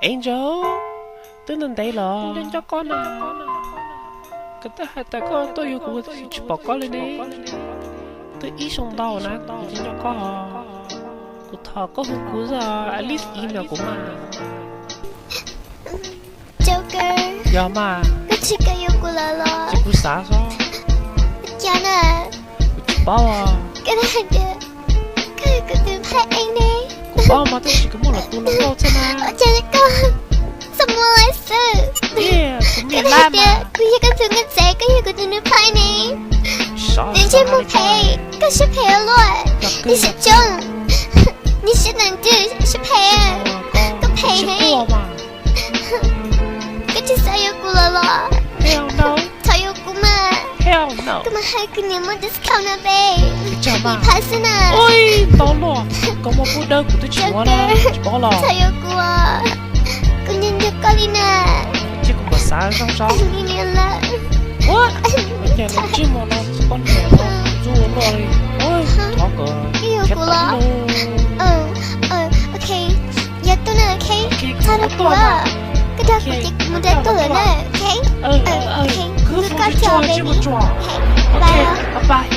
Angel, twb ntev ntev los nco koj na. Koj twb hais tias koj tuaj yuav kuv, tsis pom koj li ne. Twb ib xyoo ntau na kuv tsis nco koj. Kuv thov koj hu kuv xwb, at least email kuv mas. Joker, yog mas. Koj tsis kam yuav kuv lawm los? Ces kuv xav xwb. Ua cas na? Kuv tsis paub. Koj twb hais tias koj yog kuv tus phaib ev ne. Kuv paub mas, tab sis kuv muaj lwm tus los tau thiab na. Ua cas koj txaj muag lawm xwb? Koj twb hais tias kuv yog koj tus nkauj ntxawm, koj yog kuv tus nus phaib ne. Nws ntsej muag phem, koj siab phem ua luaj. Nws siab coob, nws siab ntev ntws, siab phem. Koj phem heev. Koj tsis xav yuav kuv lawm los? Thov yuav kuv mas. Koj mas hais kuv niam muaj discount na babe. Ib phav xwb na. Ntau luaj, koj muaj pub dawb kuv twb tsis muaj na, tsis paub los? Thov yuav kuv, kuv nco nco koj li na. Cia kuv mam xav zoo tso. Ua cas nws ntsej muag no poj niam no ntxub ua luaj li. Thov kom yuav kuv los. Ok, yog tuaj na, ok. Txhob dag kuv, koj dag kuv ces kuv mus dag tuaj lawm na, ok. Ok, kuv nrog koj tso baby. Bye.